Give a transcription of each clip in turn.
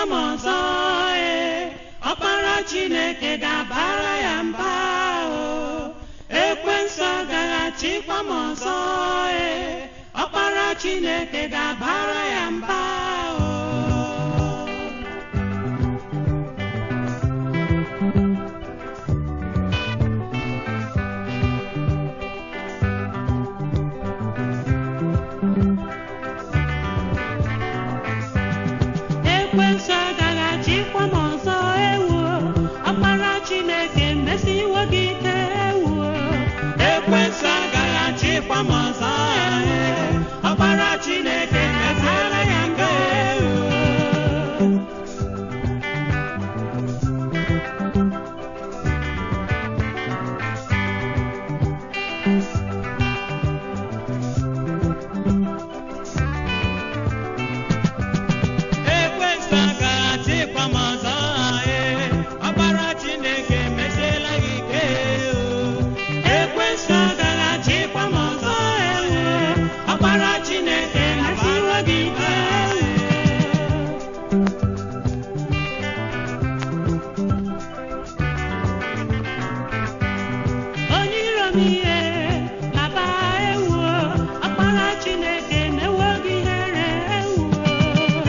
Achịkwa m ọzọ ee, ọkpara Chineke ga-abara ya mba o. Ekwensu agaghị achịkwa m ọzọ ee, ọkpara Chineke ga-abara ya mba o. Ekwensu agaghị achịkwa m ọzọ ewuo, ọkpara Chineke mesiwo gị ike ewuo. Ekwensu agaghị achịkwa m ọzọ ee, ọkpara Chineke mesiela ya mba ewuo. Ekwensu agaghị achịkwa m ọzọ ee, ọkpara Chineke emesiela gị ike o. Ekwensu agaghị achịkwa m ọzọ ewuo, ọkpara Chineke mesiwo gị ike ewuo. Onye iro m ihe laba ewuo, ọkpara Chineke mewo gị ihere ewuo.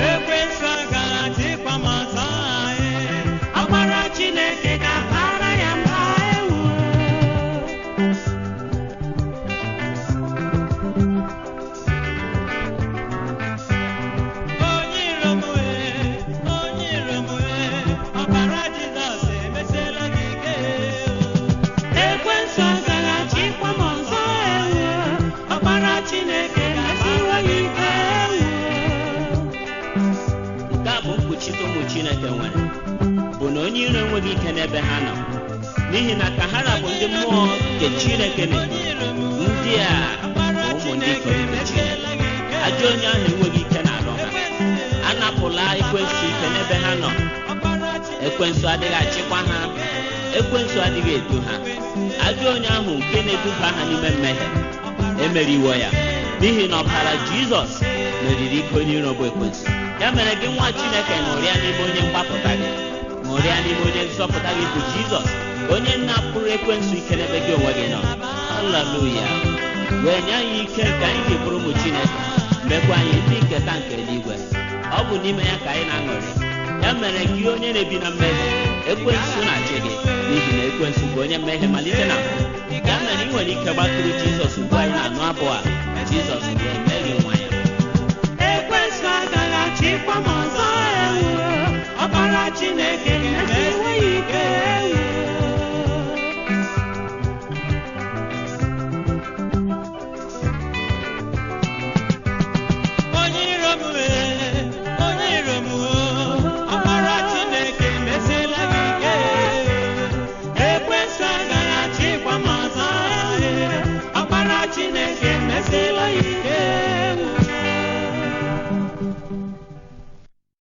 Ekwensu agaghị achịkwa m ọzọ ee, Ọkpara Chineke ga-abara ya mba ewuo. Onye iro m ee, onye iro m ee, ọbara Jizọs emesiela gị ike o. Ekwensu agaghị achịkwa m ọzọ ewuo, ọkpara Chineke mesiwo ya ike ewuo. Nke a bụ mkpuchite ụmụ Chineke nwere bụ na onye iro enweghị ike n'ebe ha nọ, n'ihi na ka ha rapụ ndị mmụọ nke Chineke na-edu, ndị a bụ ụmụ ndị ikom nke Chineke. Ajọ onye ahụ enweghị ike n'arụ ha. Anapụla ekwensu ike n'ebe ha nọ. Ekwensu adịghị achịkwa ha, ekwensu adịghị edu ha. Ajọ onye ahụ nke na-eduba ha n'ime mmehie emeriwo ya, n'ihi na ọbara Jizọs meriri ike onye iro bụ ekwensu. Ya mere gị nwa Chineke, ṅụrịa n'ime onye mgbapụta gị, ṅụrịa n'ime onye nzọpụta gị bụ Jizọs, onye napụrụ ekwensu ike n'ebe gị onwe gị nọ. Haleluya! Wee nye anyị ike ka anyị ji bụrụ ụmụ Chineke, mekwa anyị ndị nketa nke eluigwe. Ọ bụ n'ime ya ka anyị na-aṅụrị. Ya mere gị onye na-ebi na mmehie, ekwensu na-achị gị, n'ihi na ekwensu bụ onye mmehie malite na mbụ. Ya mere ị nwere ike gbakụrụ Jizọs ugbu anyị na-anụ abụ a. Jizọs ga-eme gị nwa ya.